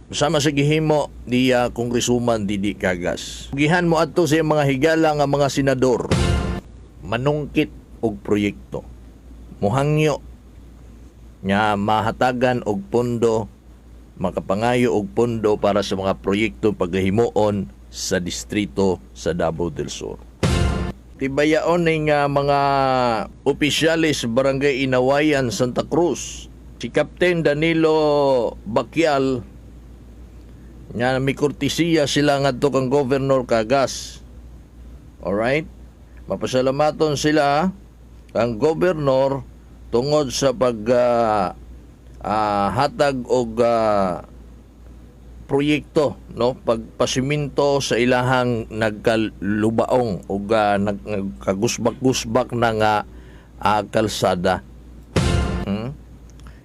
Sama sa gihimo ni Congresswoman Didi Cagas. Gihan mo adto sa iyang mga higala nga mga senador manungkit og proyekto. Muhangyo nga mahatagan og pondo, makapangayo og pondo para sa mga proyekto paghimuon sa distrito sa Davao del Sur. Tibayaon ni nga mga opisyalis sa Barangay Inawayan, Santa Cruz. Si Captain Danilo Baquial nga may kortesiya sila ngadto kang Governor Cagas. Alright? Mapasalamaton sila kang Governor tungod sa pag hatag og proyekto, no, pagpasiminto sa ilahang nagkalubaong ug nagkagusbak-gusbak na nga kalsada.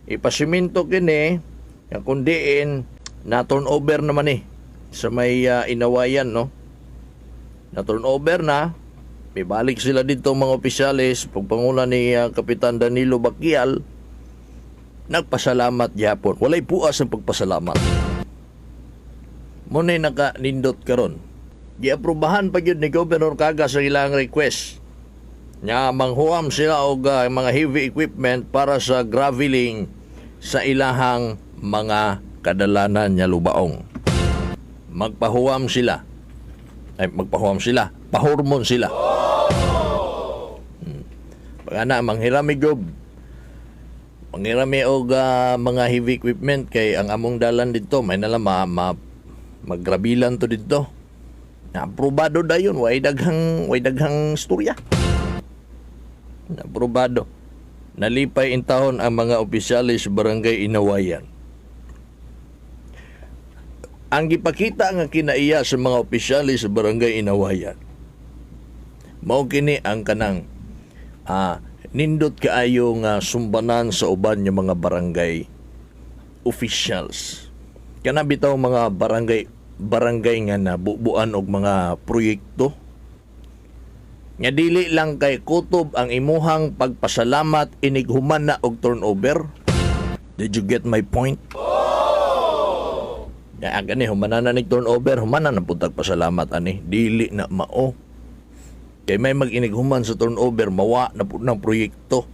Ipasiminto kini nga kundiin na turnover naman eh sa may Inawayan, no, na turnover na. Mibalik sila dito mga opisyales pagpanguna ni Kapitan Danilo Baquial. Nagpasalamat gyapon, walay puas ang pagpasalamat mo na. Naka nindot karon, giaprobahan pa gyud ni Governor Cagas ang ilang request nga manghuam sila og mga heavy equipment para sa graveling sa ilahang mga kadalanan nya lubaong. Magpahuam sila. Ay, magpahuam sila. Pahurmon sila. Pag ana, manghirami gob. Manghirami og mga heavy equipment kay ang among dalan dito, may nala ma maggrabilan to dito. Aprobado dayon, way daghang istorya. Aprobado. Nalipay intawon ang mga opisyalis Barangay Inawayan. Ang gipakita nga kinaiya sa mga opisyalis sa Barangay Inawayan, mao kini ang kanang nindot kaayo nga sumbanan sa uban nga mga barangay officials. Kana bitaw mga barangay barangay nga nabubuan og mga proyekto nga dili lang kay kutob ang imuhang pagpasalamat inig human na og turnover. Did you get my point? Ya, gani humana na nig turnover, humana na pud pasalamat ani. Dili na mao. Kay may mag-inig human sa turnover, mawa na pud ng proyekto.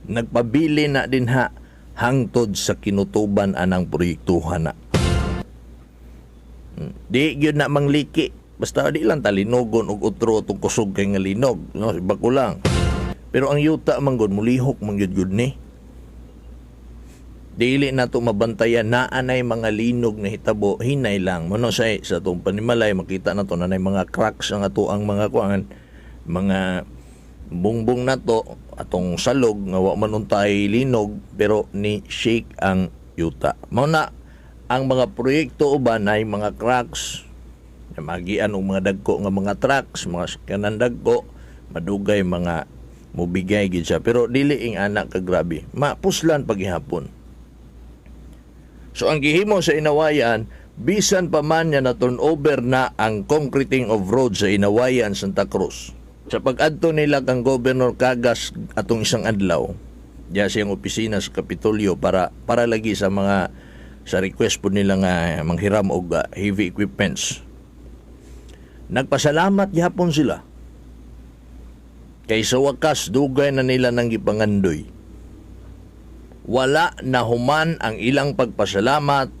Nagpabili na din ha hangtod sa kinutuban anang proyektuhan na. Di gyud na mangliki. Basta di lang talinugon og utro atong kusog kay nga linog, no, iba ko lang. Pero ang yuta man gud mulihok man gyud gud ni. Dili na to mabantayan, naa nay mga linog na hitabo, hinay lang. Mono sa atong panimalay makita na to na nay mga cracks ang ato ang mga kuan, mga bungbong na to atong salog nga wa man untay linog pero ni shake ang yuta. Mao na ang mga proyekto uban ay mga cracks na magian og mga dagko nga mga trucks, mga kanan dagko, madugay mga mubigay gid siya pero dili ing anak ka grabe. Mapuslan paghihapon. So ang gihimo sa Inawayan, bisan pa man niya na turnover na ang concreting of road sa Inawayan, Santa Cruz. Sa pag-adto nila kang Governor Cagas atong isang adlaw, diya siyang opisina sa Kapitolyo para para lagi sa mga sa request po nila nga manghiram og heavy equipments. Nagpasalamat gihapon sila. Kay sa wakas dugay na nila nang gipangandoy. Wala na human ang ilang pagpasalamat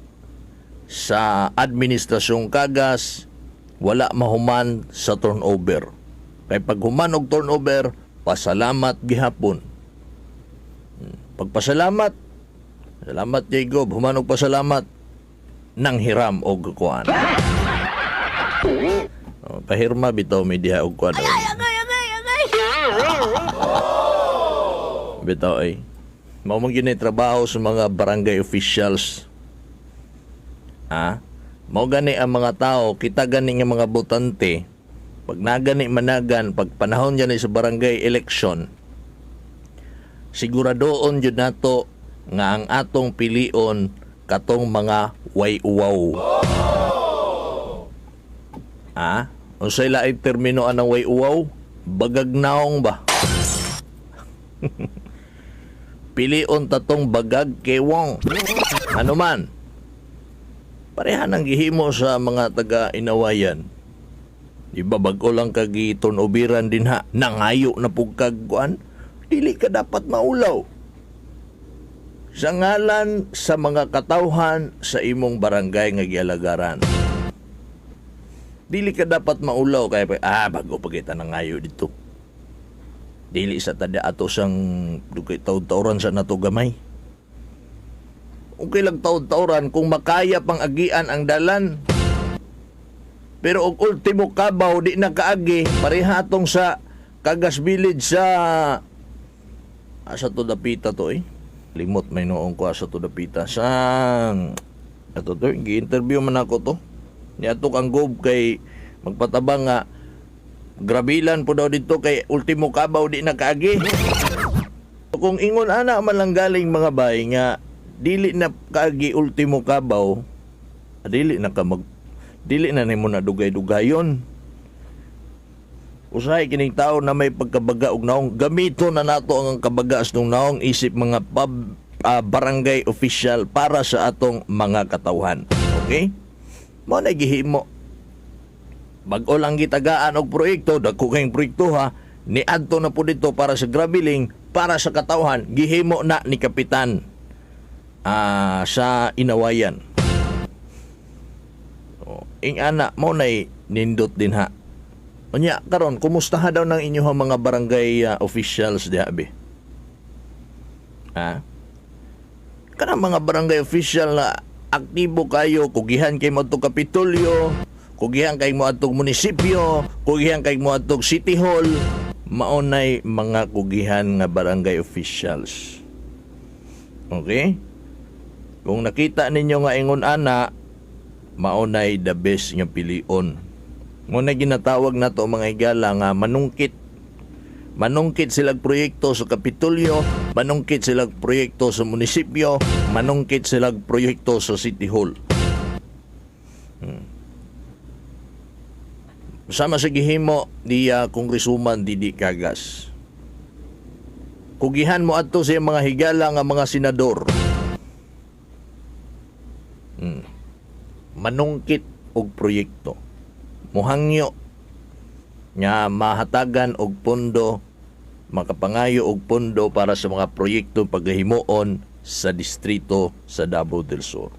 sa administrasyong Cagas, wala mahuman sa turnover. Kay pag human og turnover, pasalamat gihapon. Pagpasalamat, salamat Jacob, human og pasalamat nang hiram og kuan. Oh, pahirma bitaw mi diha og kuan. Agay, agay, agay! Bitaw ay. Mao man gyud ni trabaho sa mga barangay officials. Ah, mao gani ang mga tao, kita gani nga mga botante, pag nagani managan, pag panahon yan sa barangay election, siguradoon jud nato nga ang atong pilion katong mga way uwaw. Ah, unsay laing termino anang way uwaw? Bagag naong ba? Pilion tatong bagag kewong. Ano man? Pareha nang gihimo sa mga taga Inawayan. Di ba bag-o lang kag turnoveran din ha, nangayo na pug kag kuan, dili ka dapat maulaw. Sa ngalan sa mga katawhan sa imong barangay nga gialagaran. Dili ka dapat maulaw kay bago pa kita nangayo dito. Dili sa tada ato sang dugay taud-tauran sa nato gamay. Okay lang taud-tauran kung makaya pang agian ang dalan. Pero og ultimo kabaw di na kaagi, pareha atong sa Kagas Village sa asa to dapita to eh. Limot may noong ko asa to dapita sa ato to gi-interview man ako to. Niadto kang gob kay magpatabang nga grabilan po daw dito kay ultimo kabaw di na kaagi. Kung ingon ana man lang galing, mga bay, nga dili na kaagi ultimo kabaw, dili na ka mag dili na nimo na dugay-dugayon. Usahay kining tao na may pagkabaga og naong, gamito na nato ang kabaga sa naong isip mga barangay official para sa atong mga katawhan. Okay? Mao na gihimo. Bag-o lang gitagaan og proyekto, dagko kayong proyekto ha, niadto na po dito para sa graveling, para sa katawhan, gihimo na ni Kapitan sa Inawayan. O, ing ana mo nay nindot din ha. Unya karon, kumusta ha daw ng inyong mga barangay officials diha be? Ha? Kanang mga barangay official na aktibo kayo, kugihan kay mo adtong Kapitolyo, kugihan kay mo adtong munisipyo, kugihan kay mo adtong City Hall, maunay mga kugihan nga barangay officials. Okay? Kung nakita ninyo nga ingon ana, maunay the best nga pilion. Muna ginatawag na to, mga higala, nga manungkit. Manungkit silang proyekto sa Kapitolyo, manungkit silang proyekto sa munisipyo, manungkit silang proyekto sa City Hall. Sama sa gihimo ni Congresswoman Didi Cagas. Kugihan mo adto sa mga higala nga mga senador. Manungkit og proyekto. Muhangyo nga mahatagan og pondo, makapangayo og pondo para sa mga proyekto paghimuon sa distrito sa Davao del Sur.